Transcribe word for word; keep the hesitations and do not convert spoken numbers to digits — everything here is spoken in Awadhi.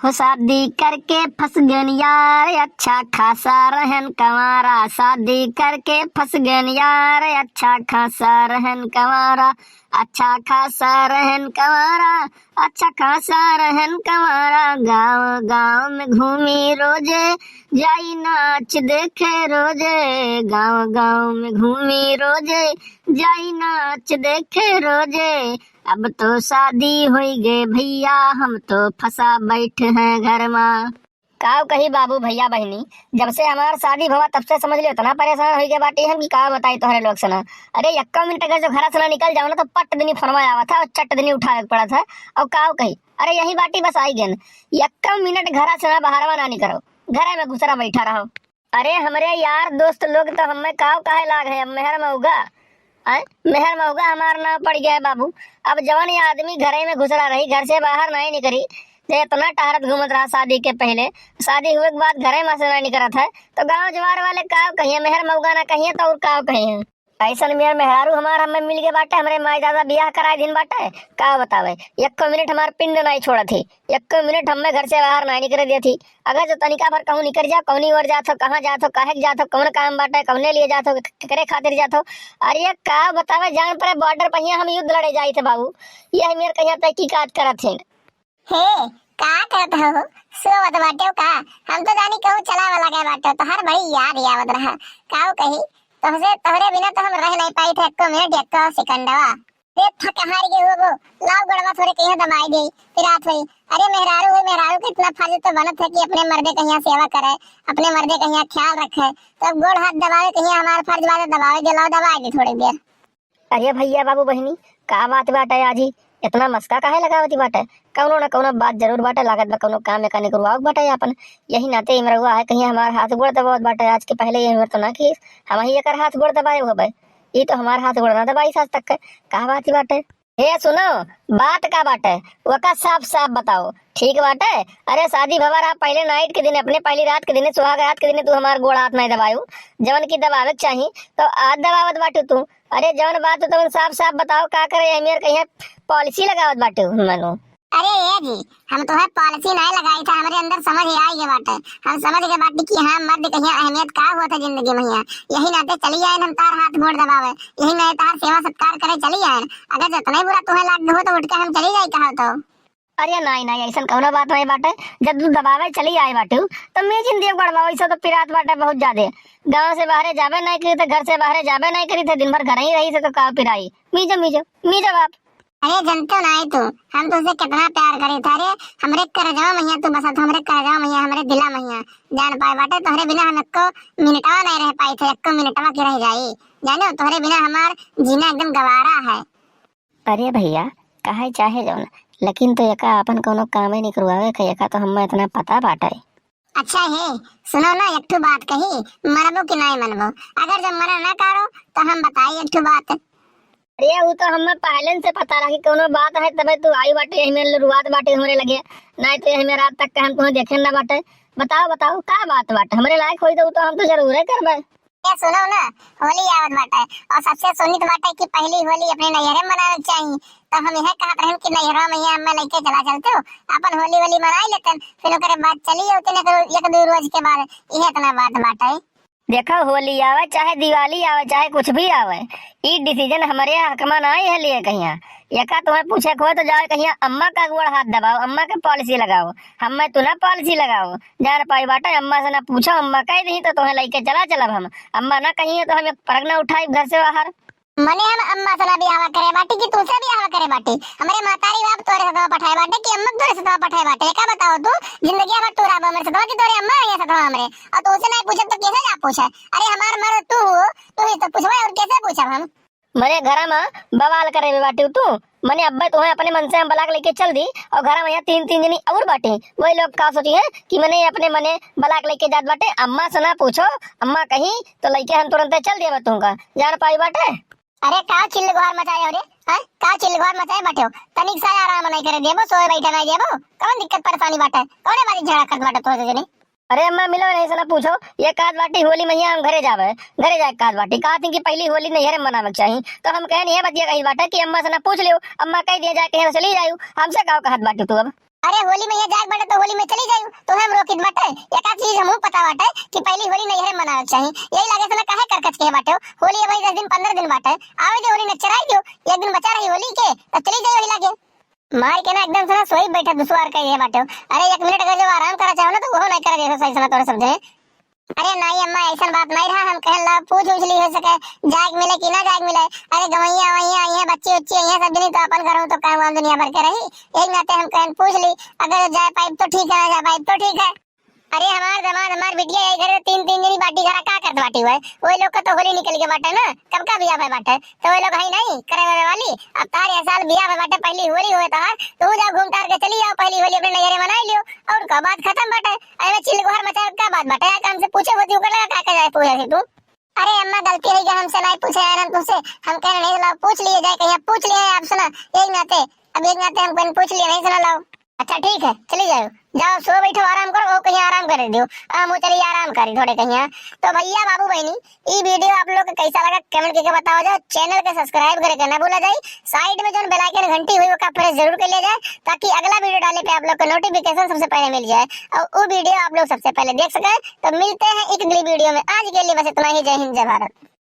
हो शादी करके फंस गन यार, अच्छा खासा रहन कंवारा। शादी करके फंस गन यार, अच्छा खासा रहन कंवारा। अच्छा खासा रहन कंवारा, अच्छा खासा रहन कंवारा। गाँव गाँव में घूमी रोजे, जाई नाच देखे रोजे। गाँव गाँव में घूमी रोजे, जाई नाच देखे रोजे। अब तो शादी होई गे भैया, हम तो फंसा बैठे हैं घर मा। काव कही बाबू, भैया, बहिनी, जब से हमार शादी भवा तब से समझ लियो इतना परेशान होई गे बाटी हम कि का बताई तोहरे लोग से ना। अरे यक्को मिनट अगर जो घरा से ना निकल जाओ ना तो पट दिनी फोनवा आवत है और चट दिनी उठावे के पड़त है। और काव कही, अरे यही बाटी बस आई गेन, यक्को मिनट घरा से ना बाहरवा ना निकलो, घरे में घुसरा बैठा रहो। अरे हमरे यार दोस्त लोग तो हमें काव काहे लाग है, अब मेहर मऊगा, आय, मेहर मऊगा हमार नाम पड़ गया है बाबू। अब जवन ये आदमी घरे में घुसरा रही, घर से बाहर नहीं निकली, जे इतना टहरत घूमत रहा शादी के पहले, शादी हुए के बाद घरे में से नहीं निकलत है, तो गांव जवार वाले काव कहिए, मेहर मऊगा ना कहिए तो और काव कहिए। ऐसन मेहर मेहरारू हमार हमें मिल गए बाटे, हमरे माई दादा बियाह कराए दिन बाटे, का बतावे, एको मिनट हमार पिंड नहीं छोड़त ही, एको मिनट हमें घर से बाहर नहीं निकले देत ही। अगर जो तनिका भर कहूँ निकल जाओ, कौनी ओर जात हो, कहाँ जात हो, काहे के जात हो, कौन काम बाटे, कौने लिए जात हो, केकरे खातिर जात हो। अरे ये का बतावे, जान पड़े बॉर्डर पर हियां हम युद्ध लड़े जाइत है बाबू, ये मेर कहिया तहकीकात करत हैं। हे, का करत हो? सोवत बाटे का? हम तो जानी कहूँ चला वाला गए बाटे, तोहर बड़ी याद आवत रहा। काऊ कही, तोहसे, तोहरे बिना तो हम रह नहीं पाई थे एको मिनट, एको सेकंडवा। रे थक हार के हो गो, लाओ गोड़वा थोड़े कहिया दबाई दे, पिरात होई। अरे मेहरारू होई, मेहरारू के इतना फर्ज तो बनत है कि अपने मर्दे कहिया सेवा करे, अपने मर्दे कहिया ख्याल रखे। तो अब गोड़ हाथ दबावे कहिया हमार फर्ज बाटे, दबावे दे, लाओ दबाई दे थोड़ी देर। अरे भैया, बाबू, बहिनी, का बात बाटे आज ही? इतना मस्का काहे लगावती बाटे? कौनो न कौनो बात जरूर बाटे, लागत बा कौनो काम में का निकरवावक बाटे आपन। यही नाते इमरवा है, कहीं हमार हाथ गोड़ दबावत बाटे। आज के पहले ये उम्र तो ना की हम ही एकर हाथ गोड़ दबाए होबे। ई तो हमार हाथ गोड़ ना दबाई आज तक के। का बात ही बाटे? ए सुनो, बात का बाटे, ओका साफ साफ बताओ, ठीक बाटे? अरे शादी भवा रहा पहले नाइट के दिन, अपने पहली रात के दिन, सुहाग रात के दिन तू हमार गोड़ हाथ नहीं दबायू, जवन की दबावे के चाही तो आज दबावत बाटू तू। अरे जवन बात हो तवन साफ साफ बताओ, का करे एहमेर कहिया पॉलिसी लगावत बाटे हो मनो? अरे ए जी, हम तोहे पॉलिसी नाय लगाई था, हमरे अंदर समझ ही आई गए बाटे। हम समझ गए बाटे कि हाँ, मर्द कहिया अहमियत का होत है जिंदगी में हिया। यही नाते चली आयन हम तार हाथ गोड़ दबावे, यही नाते तार सेवा सत्कार करे चली आयन। अगर जितना ही बुरा तुम्हें लाग हो तो उठ के हम चली जाई कहा तो। अरे नाई, नाई, ऐसन कौनो बात नहीं बाटे। जब तू दबावे चली आए बाटू, तो मैं जिन देख बड़वा, वैसे तो पिरात बाटे बहुत ज्यादा। गाँव से बाहरे जाबे नहीं करी थे, घर से बाहरे जाबे नहीं करी थे, दिन भर घर ही रही थे, तो का पिराई? मीजो, मीजो, मीजो बाप। अरे जनतो नाई तू, हम तुझसे कितना प्यार करे थे। अरे हमरे करजवा मैया तू बसा, तू हमरे करजवा मैया, हमरे दिला मैया। जान पाए बाटे, तोहरे बिना हम एको मिनटवा नहीं रह पाई थे, एको मिनटवा की रह जाई। जानो, तोहरे बिना हमार जीना एकदम गवारा है। अरे भैया, कहे चाहे जौन, लेकिन तो एका आपन कौनो कामे निकरवावे के, एका तो हम्मे इतना पता बाटे। अच्छा हे, सुनो ना, एक ठो बात कही, मनबो कि नाई मनबो? अगर जब मना ना करो, तो हम बताई एक ठो बात। अरे, उ तो हम्मे पहले से पता रहा कि कौनो बात है, तबे तू आई बाटे, यही में लुरुआत बाटे हमरे लगे, नाई तो यही में रात तक के हम तुम्हें देखे ना बाटे। बताओ, बताओ, का बात बाटे? हमरे लायक होई तो उ तो हम तो जरूरे करबे। ए, सुनो ना, होली आवत बाटे और सबसे सुनित बाटे कि पहली होली अपने नैहरे मनावे के चाही। तो हम यह कहत रहन कि नैहरा में ये हमें लेके चला चलते हो, अपन होली होली मनाई लेतन, फिर ओकरे बाद चली जाते न करो एक दो रोज के बाद। यह इतना बात बाटे। देखो, होली आवे चाहे दिवाली आवे चाहे कुछ भी आवे, ई डिसीजन हमरे हक में ना है लिए कहिया। एका तुम्हें पूछे को हो तो जाओ कहिया अम्मा का गोड़ हाथ दबाओ, अम्मा के पॉलिसी लगाओ। हम्मे तू ना पॉलिसी लगाओ, जान पाई बाटे, अम्मा से ना पूछो, अम्मा कह दी तो तुम्हें लेके चला चलब हम। अम्मा ना कही है तो हम एक परग ना उठाई घर से बाहर। मने हम अम्मा से ना बियाह करे बाटी कि तू से बियाह करे बाटी? हमरे महतारी बाप तोरे सतवा पठाए बाटे कि अम्मा तोरे सतवा पठाए बाटे? का बताओ तू, जिंदगी भर तू रहबो हमरे सतवा कि तोरे अम्मा रहिए सतवा हमरे? और तू से नहीं पूछे तो कैसे जा पूछे? अरे हमार मर्द तू हो, तू ही तो पूछबे और कैसे पूछब हम? मने घरा में बवाल करे में बाटी तू। मने अब्बे तुम्हें अपने मन से हम बलाक लेके चल दी और घरा में यहाँ तीन तीन जनी और बाटी, वही लोग का सोची है कि मने अपने मने बलाक लेके जात बाटे। अम्मा से ना पूछो, अम्मा कहीं तो लेके हम तुरंत चल दिया तुमका, जान पाई बाटे। अरे का चिल्ल गुहार मचाए हो रे, हैं? का चिल्ल गुहार मचाए बाटे हो? तनिक सा आराम नहीं करे देबो, सोए बैठे नहीं देबो, कौन दिक्कत परेशानी बाटे? कौने बात झगड़ा करत बाटे तो जनी? अरे अम्मा, मिलो नहीं, से ना पूछो। ये कहत बाटी होली में हम घरे जावे, घरे जाए कहत बाटी। कहत थी कि पहली होली नैहरे मनावे के चाही। तो हम कहे नहीं है बतिया कही बाटे कि अम्मा से ना पूछ लियो, अम्मा कह दिया जाए कहीं चली जायू, हमसे का कहत बाटी तू अब? अरे होली में यहाँ जाए बाटे तो होली में चली जायू, तो हम रोकित बाटे। एक आध चीज हमहू पता बाटे कि पहली होली नैहरे मनावे के चाही। यही लागे से ना काहे करकच के बाटे हो? होली अब दस दिन पन्द्रह दिन बाटे, आवे दे होली नचराई दियो, एक दिन बचा रही होली के, तो चली जायू वही लागे। मार के ना एकदम से ना सोई बैठा दुसवार कह दिया बाटे हो। अरे एक मिनट अगर जब आराम करा चाहो ना तो वो नहीं करा जैसे सही सना तोरे समझे। अरे नाई अम्मा, ऐसन बात नहीं रहा, हम कहन ला पूछ उछ ली हो सके, जाए के मिले कि ना जाए के मिले। अरे गवैया वैया आई है, बच्ची उच्ची आई है, सब जनी तो अपन घर में तो काम वाम दुनिया भर के रही, यही नाते हम कहन पूछ ली, अगर जाए पाइब तो ठीक है, ना जाए पाइब तो ठीक है। अरे हमार दामाद, हमार बिटिया यही घर तीन तीन जनी बाटी घरा का करत बाटी हुए, वही लोग का तो होली निकल के बाटे ना, कब का बियाह भय बाटे, तो वही लोग है नहीं करे वाले वाली। अब तार यह साल बियाह भय बाटे, पहली होली हुए तार, तो जाओ घूम टार के चली जाओ, पहली होली अपने नैहरे मनाई लियो, और का बात खत्म बाटे। अरे चिल्लगोहर मचा का बात बाटे, आके हमसे पूछे होती ओकर लगा का का जाए पूछे से तू। अरे अम्मा गलती हो गया, हमसे नहीं पूछे यार हम तुमसे, हम कह रहे नहीं लाओ पूछ लिए जाए कहीं, पूछ लिए आप सुना, यही नाते, अब यही नाते हम कहीं पूछ लिए नहीं सुना लाओ। अच्छा ठीक है चली जाओ, जाओ सो बैठो आराम करो, वो कहीं आराम करे दियो, हम वो चलिए आराम करी थोड़े कहीं। तो भैया बाबू बहनी, ई वीडियो आप लोग के कैसा लगा कमेंट करके बताओ जाओ, चैनल के सब्सक्राइब करे के ना भूला जाए, साइड में जो बेल आइकन घंटी हुई ओका प्रेस जरूर कर लिया जाए, ताकि अगला वीडियो डाले पे आप लोग को नोटिफिकेशन सबसे पहले मिल जाए और वो वीडियो आप लोग सबसे पहले देख सके। तो मिलते हैं एक अगली वीडियो में, आज के लिए बस इतना ही। जय हिंद, जय भारत।